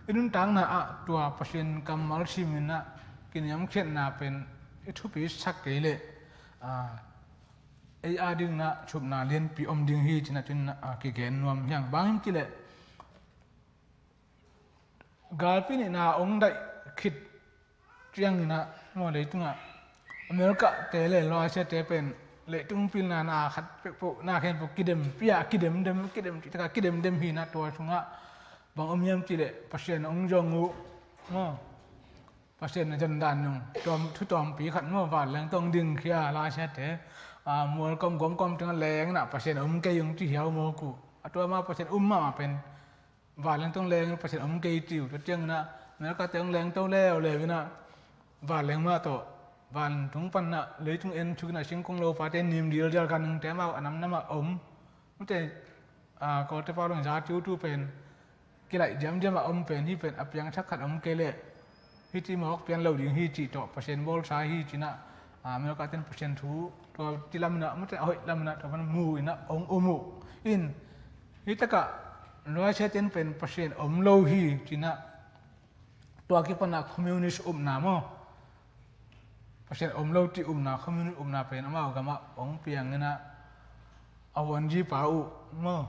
i nuntakna ah tua Pasian kammal simin ah kiniamkhiatna pen i thupi sak kei leh, aa, ei a dingin ah chupna lianpi om ding hi ci-in ah tuni in ah a kigen nuam hi hang. Bang hiam cih leh galpi nihna hong daih khit ciangin ah maw, leitungah America te le Russia te pen leitung pilna na khat peuhpeuh na khempeuh kidempi a, kidemdem, kidem cihtak a kidemdem hi in ah tua sungah bang om hiam cih leh Pasian hong zong uh maw, Pasian na zon dan nung, tua thu tawmpi khat maw, vanleng tawh hong dingkhia Russia te, aa, mual kawm gawm kawm tengah leng in ah Pasian om kei hong ci hiau mawk uh. A tua mah Pasian om mahmah pen vanleng tawh hong leng in Pasian om kei ci uh. Tua ciangin ah America te hong leng to leuleu in ah vanleng mah tawh vantung panin ah leitung en thuk in ah singkung lopate nim dildial, ganhingte amau a namnam ah om. Mute, aa, Kawlte pau lawngin za tiu tu pen kilaih diamdiam a om pen, hih pen a piangthak khat om kei leh hih ci mawk pian lo ding hi cih tawh Pasian bawlsa hi ci-in ah, aa, America ten Pasian thu tua ci lam in ah, mute, a hoih lam in ah tua pan mu in ah hong um uh. In hih takah Russia ten pen Pasian om lo hi ci-in ah tua kipan ah communist upna maw, Pasian om lo cih upna, communist upna pen amau gamah hong piang in ah a huanzi pau uh maw.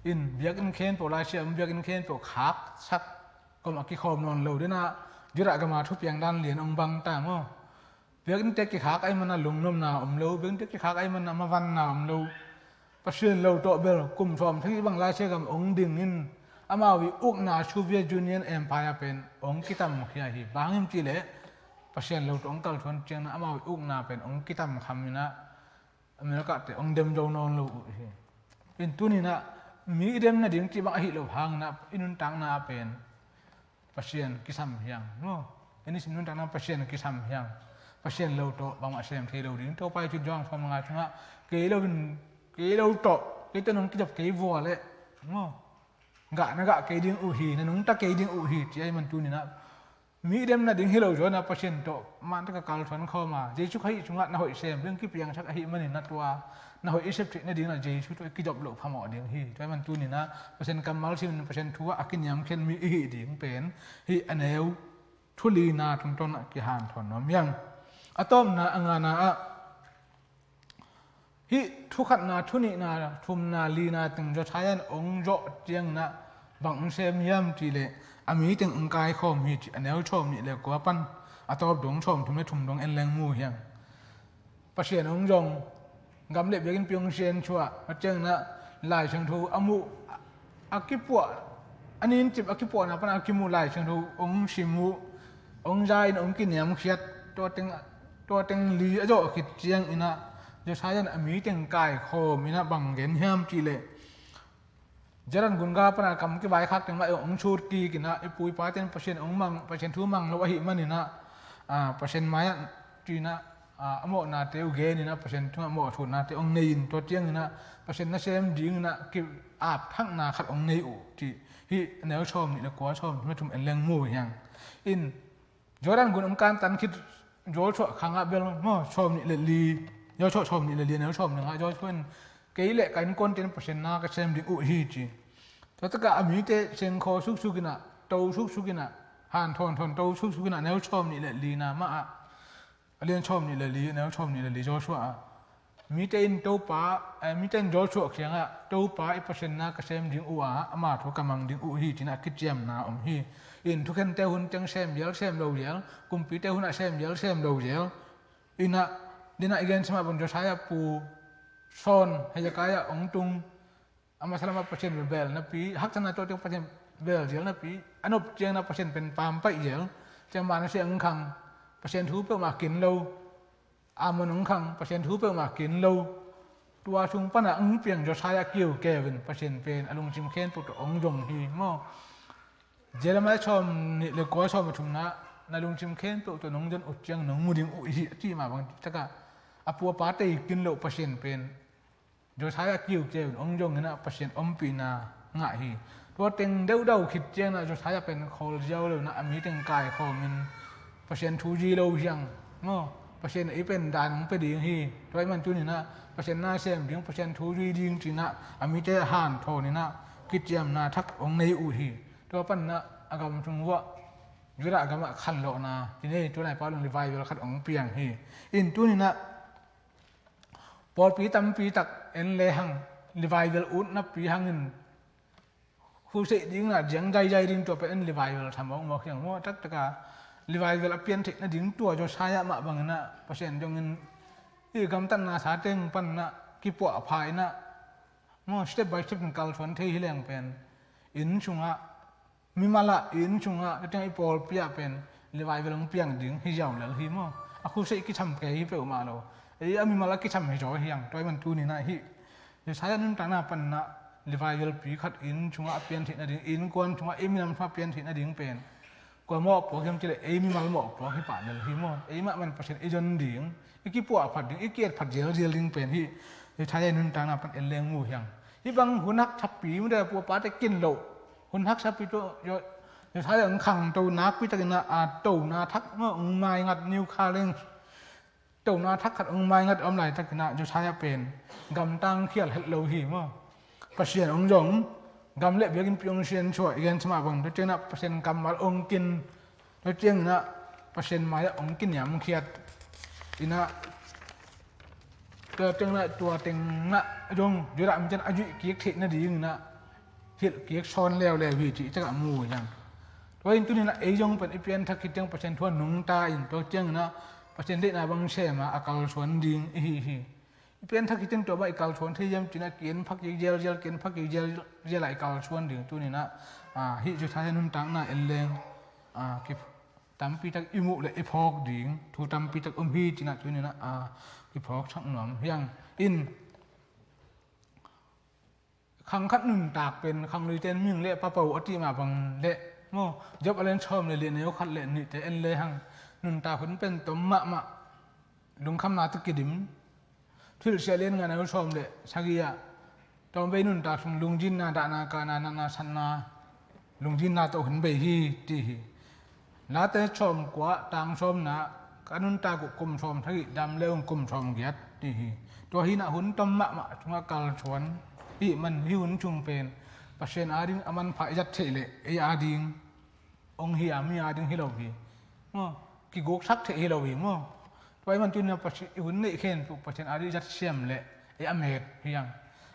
In biakinn khempeuh, Russia om biakinn khempeuh khaksak, kawm a kikhawm nawn lo ding in ah Judah gam a thupiang dan lian hong bang ta maw. Biakinnte kikhak ahih manin ah lungnopna om lo, biakinnte kikhak ahih manin ah mavanna om lo. Pasian lo tawh bel kum sawm thak bang Russia gam hong ding in amau i ukna Soviet Union Empire pen hong kitamkhia hi. Bang hiam cih leh Pasian lo tawh hong kalsuan ciangin ah amau i ukna pen hong kitamkham in ah America te hong dem zo nawn lo uh hi. In tuni in ah mi i dem nading cih bang ahi lo hangin ah i nuntakna ah pen Pasian kisam hi hang maw. I nisim nuntakna Pasian kisam hi hang. Pasian lo tawh bangmah sem thei lo ding. Topa i Thuthang sawm le nga sungah kei lo in, kei lo tawh kei tawh nong kizop kei vua leh maw, gah na gah kei ding uh hi, na nungta kei ding uh hi ci ahih man tuni in ah mi i dem nading hi lo zaw in ah Pasian tawh man tak a kalsuan khawm a, Jesu Khrih sungah na hoih sem ding kipiangsak ahih manin ah tua na hoih i sep theih nading in ah Jesu tawh i kizop loh phamawh ding hi. Tua ahih man tuni in ah Pasian kammal simin Pasian thu ah a kiniamkhiat mi i hih ding pen hih a neu thu lina tungtawn ah kihanthawn nuam hi hang. A tawpna, a ngana ah hih thu khatna, thu nihna, thumna, lina teng Zekhariah in hong zawh ciangin ah bang hong sem hiam cih leh a mi teng hong kaikhawm hi ci, a neu sawm nih le kua pan a tawp dong sawm thum le thum dong en leng mu hi hang. Pasian hong zong, gam le biakinnpi hong siansuah, a ciangin ah Lai Siangtho a muh, a kipuah, a nincip a kipuahna pan a kimuh Lai Siangtho hong sim uh, hong za in hong kiniamkhiat, tua teng, tua teng li a zawh khit ciangin ah Zekhariah in a mi teng kaikhawm in ah bang gen hiam cih leh Jordan gun gal pan a kam kivaikhak teng mah hong sut kik in ah i pu i pa ten Pasian hong mang, Pasian thu mang lo ahih manin ah, aa, Pasian mai-ah ci-in ah, aa, a mawhnate uh gen in ah Pasian tungah mawhthutnate hong nei in tua ciangin ah Pasian nasem dingin ah ki-ap thakna khat hong nei uh cih hih a neu sawm nih le kua, sawm thum le thum en leng mu hi hang. In Jordan gun hong kantan khit Joshua khang ah bel maw, sawm nih le li, Joshua sawm nih le li, a neu sawm nih le nga ah Joshua in kei le ka innkuante in Pasian na ka sem ding uh hi ci. Tua tak ah a mite sengkhaw suksuk in ah, to suksuk in ah, hanthawn thawn to suksuk in ah, a neu sawm nih le lina mah ah, a lian sawm nih le li, a neu sawm nih le li Joshua ah mite in Topa, eh, mite in Joshua kiangah Topa i Pasian na ka sem ding uh a, ama thu ka mang ding uh hi ci-in ah kiciamna om hi. In thukhente hun teng sem zial sem lo zial, kumpite hun ah sem zial sem lo zial. In ah, den ah i gen sim ah bang Josiah pu sawn Hezekiah hong tung, a masa lamah Pasian bel napi, haksatna tuahte Pasian bel zial napi, a nop ciangin ah Pasian pen pampaih zial. Ciang Manasseh hong khang, Pasian thu peuhmah kin lo. Amon hong khang, Pasian thu peuhmah kin lo. Tua sung panah hong piang Josiah kiu keu in Pasian pen a lungsim khempeuh tawh hong zong hi maw. Jeremiah sawm nih le kua sawm a thumna, na lungsim khempeuh tawh nong zon uh ciang nong mu ding uh hi a cih mah bang taka a pu a pa tei kin loh Pasian pen Josiah kiu keu in hong zong inah Pasian ompihna ngah hi. Tua teng deuhdeuh khit cianginah Josiah pen khawl ziau lo inah a mi teng kaikhawm in Pasian thu zui lo hiang maw. Pasian ei pen dan hong pia ding hi. Tua ahih man tuninah Pasian na sem ding, Pasian thu zui ding cinah a mite hanthawn inah kiciamna thak hong nei uh hi. Tua paninah a gam sung uah Judah gamah khanlawhna ci nei, tu lai pa lung revival khat hong piang hi. In tuninah pawlpi tampi tak en lehang revival ut napi hangin khuseih dinginah ziang zaizai ding tua pen revival tham a um mawk hiang maw. Taktaka revival a pian theih nading tua Josiah mah banginah Pasian dongin i gamtatna sa teng paninah kipuahpha inah maw, step by step in kalsuan thei hi leng pen inn sungah, mimalah inn sungah, tua ciang i pawlpi ah pen revival hong piang ding hi ziau lel hi maw. A khuseih kitham kei hi peuhmah lo. Ei a mimal a kitham hi zaw hiang. Tua ahih man tuninah hih Josiah nuntakna paninah revival pi khat inn sungah a pian theih nading, innkuan sungah, ei minam sungah a pian theih nading pen kua mawhpuak hiam cileh ei mimal mawhpuak hi pah lel hi maw. Ei mah man Pasian i zon ding, i kipuahphat ding, i ki-etphat zialzial ding pen hih Josiah nuntakna pan en leng mu hiang. Hih bang hun haksatpi mute a pu a pate kin loh hun haksatpi tawh Josiah hong khangto nakpi takinah a tona thak maw, hong maingat, new calling, tona thak khat hong maingat a om laitakinah Josiah pen gamtang khial het lo hi maw. Pasian hong zong, gam le biakinnpi hong siansuah i gen sa mah bang, tua cianginah Pasian kammal hong kin, tua cianginah Pasian mai-ah hong kiniamkhiat inah, tua cianginah tua tengah zong Judah mite in a zuih kik theih nadinginah hilh kik sawn leuleu hi cih takah mu hiang. Tua in tuninah ei zong pen i pianthak khit ciang Pasian thu a nungta in tua cianginah Pasian deihna bang sema a kalsuan ding i hi hi. I pianthak khit ciang tua bang i kalsuan thei hiam cinah ki-en pha kik zialzial, ki-en pha kik zialzial a i kalsuan ding tuninah hih Josiah nuntakna en leng tampi tak i muh le i phawk ding thu tampi tak um hi cinah tuninah kiphawksak nuam hiang. In khang khat nuntak pen khangluite in mihing le papo a cih mah bang le maw, Job a lian sawm le li a neu khat le nihte en lehang nuntak hun pen tom mahmah, lungkhamna tawh kidim. Thuhilhsia lian nga neu sawm le sagih ah tawmvei nuntak sung lungzinna, dahna, kahna, natna, satna, lungzinna tawh hun bei hi ci hi. Late sawmkua tang sawmna, ka nuntak uh kum sawmsagih, dam le ung kum sawmgiat ci hi. Tua hinah hun tom mahmah sungah kalsuan i hih man hih hun sung pen Pasian ading a manpha i zat theih leh ei ading hong hi a, mi ading hi lo hi maw. Kiguksak theih hi lo hi maw. Tua ahih man tuninah Pasian i hun neih khempeuh Pasian ading i zat siam leh ei a met hiang.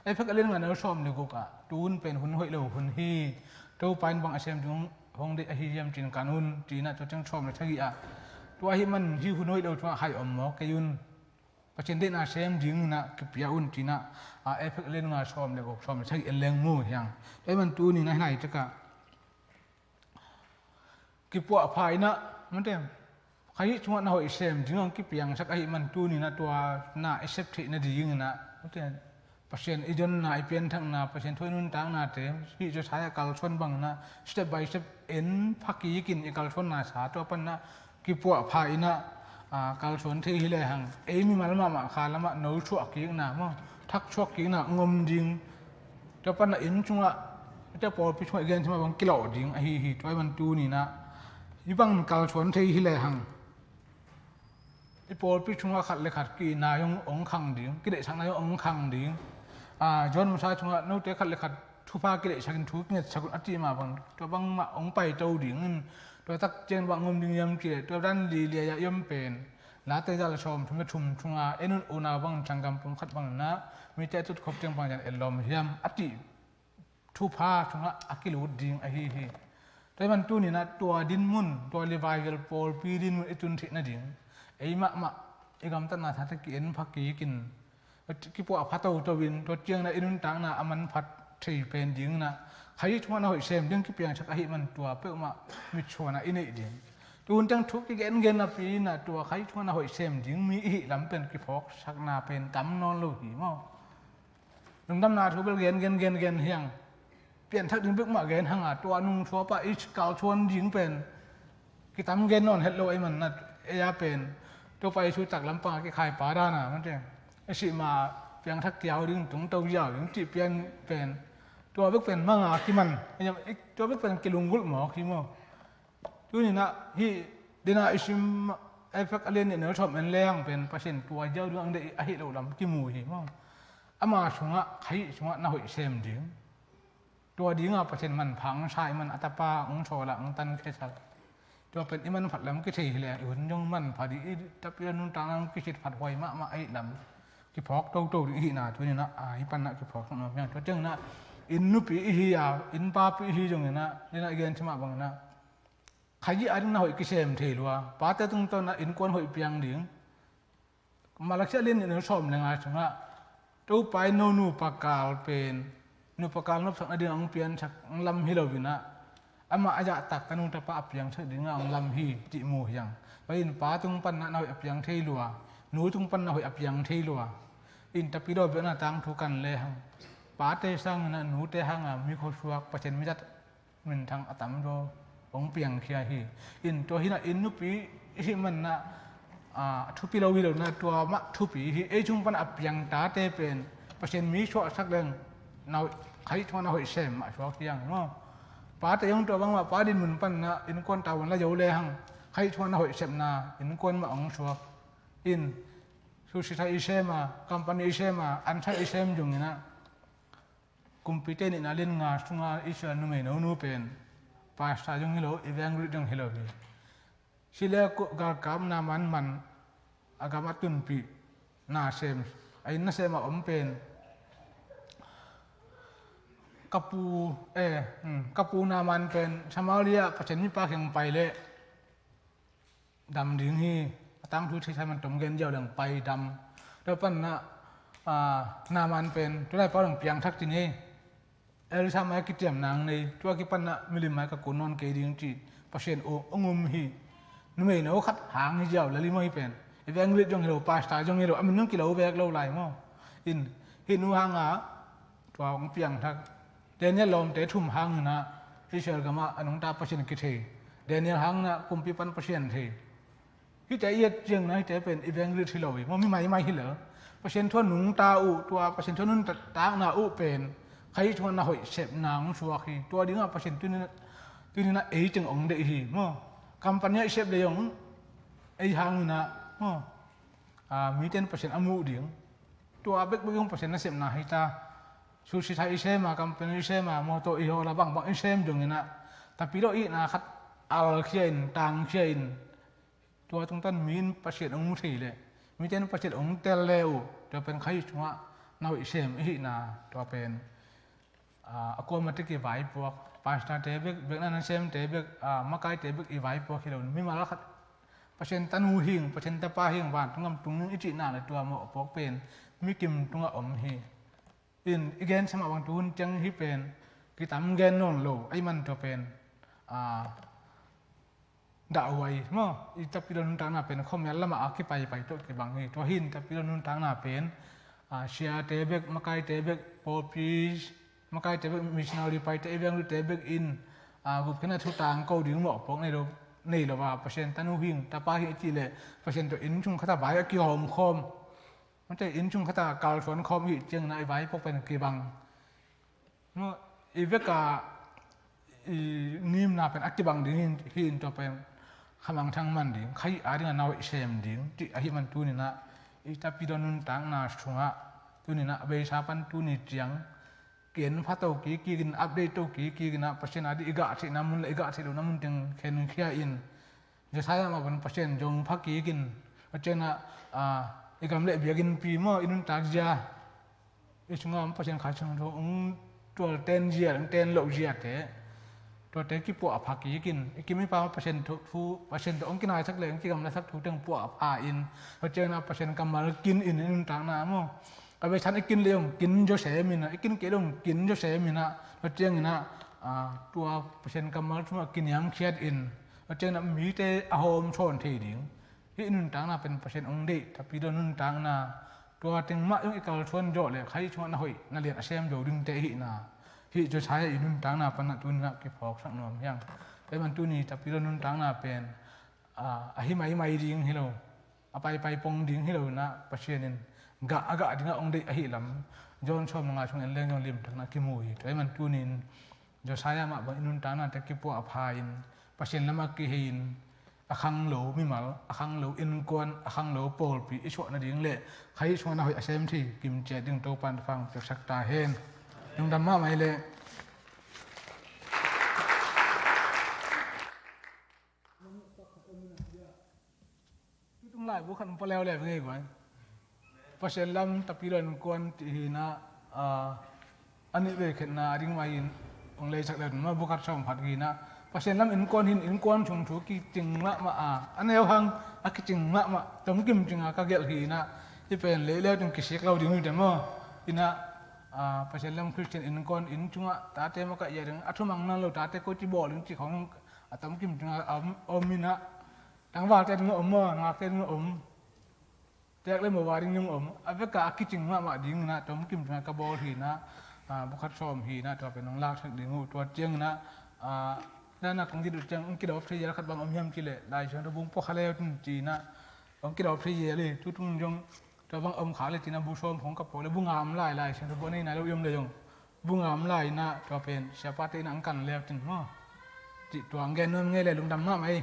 Efesa a lian nga neu sawm le guk ah tu hun pen hun hoih lo hun hi. Topa in bang a sem ding hong deih ahi hiam cin kan un cinah tua ciang sawm le sagih ah tua ahih man hih hun hoih lo thu ah hai om mawk kei un. Pasian deihna sem dinginah kipia un cinah Efesa a lian nga sawm le guk, sawm le sagih en leng mu hiang. Tua ahih man tuninah hih laitakah kipuahpha inah mate kha hih sungah na hoih sem ding hong kipiangsak ahih man tuninah tua na i sep theih nadinginah mate Pasian i zonna, i pianthakna, Pasian thu i nuntaknate hih Josiah kalsuan banginah step by step en pha kikin i kalsuanna sa tua paninah kipuahpha inah kalsuan thei hi lehang ei mimal mahmah kha lamah no suah kikna maw, thak suak kikna ngom ding. Tua paninah inn sungah, tua pawlpi sungah i gen sa mah bang kilawh ding ahi hi. Tua ahih man tuninah hih bangin kalsuan thei hi lehang i pawlpi sungah khat le khat ki-itna zong hong khang ding, kideihsakna zong hong khang ding. John masa sungah note khat le khat thupha kideihsak in, thu kingetsak un a cih mah bang tua bangmah hong paito ding in, tua tak ciang bang ngom ding hiam cih leh tua dan liliai ah i om pen Late za le sawmthum le thum sunga en un, unau bangin sanggam pumkhat banginah mite a tutkhop ciang bangzah en lawm hiam a cih thupha sungah a kilut ding ahi hi. Tua ahih man tuninah tua dinmun, tua revival pawlpi dinmun i tun theih nading ei mahmah i gamtatna sate ki-en pha kikin kipuahpha toto in tua cianginah i nuntakna a manpha thei pen dinginah kha hih sungah na hoih sem ding kipiangsak ahih man tua peuhmah mitsuanah i neih ding. Tun ciang thu kigengen napi inah tua kha hih sungah na hoih sem ding mi i hih lam pen kiphawksakna pen tam nawn lo hi maw. Lungdamna thu bel gen gen gen gen hi hang. Pianthak ding bek mah gen hang a, tua nung suapa i kalsuan ding pen kitam gen nawn het lo ahih manin ah, ei a pen Topa Jesu taklam panga kikhai pa dan a, mate, i sih ma piangthak kiau ding, tungto ziau ding cih pian pen, tua bek pen mang a kiman, tua bek pen kilunggulh mawk hi maw. Tuni-in ah hih dena i sim Efesa a lian nih neu sawm en lehang pen Pasian tua ziau ding ang deih ahih loh lam kimu hi maw. Ama sungah, Khrih sungah na hoih sem ding. Tua dinga Pasian manpha ang sa, i man a tapa ang sawl a ang tankhia sak. Tua pen i manphat lam kithei hi leng i hun zong manpha ding, i tapi a nuntakna ang kisitphat huai mahmah ahih lam kiphawk toto ding i hihna tuni-in ah, a, i panah kiphawk nuam hi hang. Tua ciangin ah inn nupi i hi a, inn papi i hi zongin ah, dena i gen cih mah bangin ah Khrih a ding na hoih kisem thei lua. Pate tungtawn ah innkuan hoih piang ding. Malakhia lian nih neu sawm le nga sungah Topa in no nupa kal pen nupa kal nopsak nading ang piangsak ang lam hi loin ah, amah a zahtak tanu tapa a piangsak dingin ang lam hi cih mu hi hang. Tua in pa tung panah na hoih a piang thei lua, nu tung pan na hoih a piang thei lua. In tapi lo biakna tangthu kan lehang, pate sangin ah nute hanga mi khuasuak, Pasian mizat minthang a tamzaw hong piangkhia hi. In tua hi-in ah inn nupi i hih manin ah, a, thupi lo hi lo-in ah, tua mah thupi hi. Ei sung pan a piang tate pen Pasian mi suahsak leng, na hoih, Khrih sungah na hoih sem mah suak hi hang maw. Pate zong tua bangmah, pa dinmun panin ah innkuan tavuan la zo lehang, Khrih sungah na hoih sepna innkuan mah hong suak. In, suksitha i sem a, company i sem a, ansa i sem zongin ah, Kumpite Nihna lian nga sunga Israel numeino nu pen pastor zong hi lo, evangelist zong hi lo hi. Syria galkap Naaman man a gam a tunpih nasem, a inn nasem a om pen ka pu, eh, hmm, ka pu Naaman pen Samaria Pasian mipa kiang pai leh dam ding hi. A tangthu thei sa man tom gen ziau leng pai dam. Tua panah, ah, Naaman pen tulai pau leng piangthak ci ni. Elisha mai kiciam nang nei, tua kipanah milim mai ka kun nawn kei ding ci Pasian aw hong um hi. Numeino khat hang hi ziau, lali maw, hih pen evangelist zong hi lo, pastor zong hi lo, a min zong kilo vek lo lai maw. In, hih nu hanga tua hong piangthak. Daniel lawmte thum hangin ah Israel gamah a nungta Pasian kithei. Daniel hangin ah kumpi pan Pasian thei. Hihte i et ciangin ah hihte pen evangelist hi lo hi maw, mi maimai hi lel. Pasian thu a nungta uh, tua Pasian thu a nuntakna uh pen Khrih thu a na hoih sepna hong suak hi. Tua dingah Pasian tuni-in ah, tuni-in ah ei teng hong deih hi maw. Company ah i sep leh zong ei hangin ah maw, a, mite in Pasian a muh ding. Tua bekbek zong Pasian nasepna hi ta. Suksitha i sem a, company i sem a, mawtaw i hawl a, bangbang i sem zongin ah, tapi lo i hihna khat alkhia in, tangkhia in, tua tungtawn mi in Pasian hong mu thei leh, mite in Pasian hong tel le uh, tua pen Khrih sungah na hoih sem i hihna, tua pen, a, a kuamah teh kivaipuak, pastorte bek, biakna nasemte bek, a, makaite bek i vaipuak hi lo. Mimal khat Pasian tanu hing, Pasian tapa hing, vantung gam tung ning i cihna le tua mawhpuak pen mi kim tungah om hi. In, i gen sa mah bang tu hun ciang hih pen kitam gen nawn lo ahih man tua pen, a, dahhuai maw, i tapidaw nuntakna pen khuamial lamah a kipaipai tawh kibang hi. Tua hi in tapidaw nuntakna pen, a, siate bek, makaite bek, pawlpi makaite bek, missionary paite, evangelist-te bek in, a, gupkhiatna thu tangko ding mawhpuak nei lo, nei lo a, Pasian tanu hing, tapa hing i cih leh Pasian tawh inn sung khat a vai a kihawm khawm, mate, inn sung khat a kalsuan khawm i hih ciangin ah i vaipuak pen kibang. Maw, i vek a i ngimna pen a kibang ding hi, hi in tua pen khamangthang man ding, Khrih a dingah na hoih sem ding cih ahih man tuni-in ah i tapidaw nuntakna sungah tuni-in ah a beisa pan tuni ciang ki-en pha to kik kik in, update to kik kik in ah, Pasian a ding i gah theihna mun le i gah theih lohna mun teng khenkhia in, Josiah mah bang Pasian zong pha kik in, Pasian a, a, i gam le biakinnpi maw, i nuntak zia, i sungah om Pasian kha sung thu hong tual ten zia, hong ten loh ziate, tuate kipuah pha kik in, i kim i pam Pasian thu, thu, Pasian tawh hong kinaisak le hong kigamlasak thu teng puah pha in, Pasian a, Pasian kammal kin in i nuntakna maw. A beisa in i kin le hong kin zaw sem in ah, i kin kei le hong kin zaw sem in ah, tua ciangin ah, a, tua Pasian kammal sungah kiniamkhiat in, tua ciangin ah mite a hawm sawn thei ding. Hih nuntakna pen Pasian hong deih, tapidaw nuntakna, Tua teng mah zong i kalsuan zawh le kha hih sungah na hoih na lian a sem zo dingte ahihna, hih Josiah i nuntakna panah tuni-in ah kiphawksak nuam hi hang. Tua ahih man tuni Tapidaw nuntakna pen, a, a hi maimai ding hi lo, a paipai pong ding hi lo-in ah Pasian in gah a gah dingah hong deih ahih lam John sawm le nga sung en leng zong limtakna kimu hi. Tua ahih man tuni-in Josiah mah bang i nuntaknate kipuahpha-in Pasian lamah kihei-in a khanglo mimal, a khanglo innkuan, a khanglo pawlpi i suah nading le kha hih sungah na hoih a sem thei kim ciat ding Topa'n thupha hong piaksak ta hen. Lungdam mahmah hi leh. Tutung laibu khat um pah leuleu ngei guai. Pasian lam Tapidaw innkuan cih hi-in ah, a, a nih vei khetna a ding mah hi-in hong leisak leu tun mah bu khat sawm khat hi-in ah, Pasian lam innkuan hi-in innkuan sung thu kicing mahmah a, a neu hang a kicing mahmah tomkim cinga ka gelh hi-in ah, hih pen lei leu tun kisik lo ding hi te maw. In ah, a, Pasian lam Khristian innkuan inn sungah tate makaih zia ding, a thumang nawn lo tate koici bawl ding cih khawng a tomkim cinga a om, om in ah, tangvalte ding a om maw, ngakte ding a om, tek le mo va ding ding om, a veka a kicing mahmah ding in ah tomkim cinga ka bawl hi-in ah, a, bu khat sawm hi-in ah tua pen hong laksak ding uh. Tua ciangin ah, a, na na kong dit uh ciang hong kidawp thei zel khat bang om hiam cih leh Lai Siangtho bung pua kha leu tun ci-in ah hong kidawp thei zel hi. Tutung zong tua bang om khak le ci-in ah bu sawm khawng ka pua le bu nga om lai, Lai Siangtho bu a nei nai lo i om le zong bu nga om lai in ah tua pen siapate in ah hong kan leu tun maw. Cih tua hong gen nuam ngei le lungdam mahmah hi.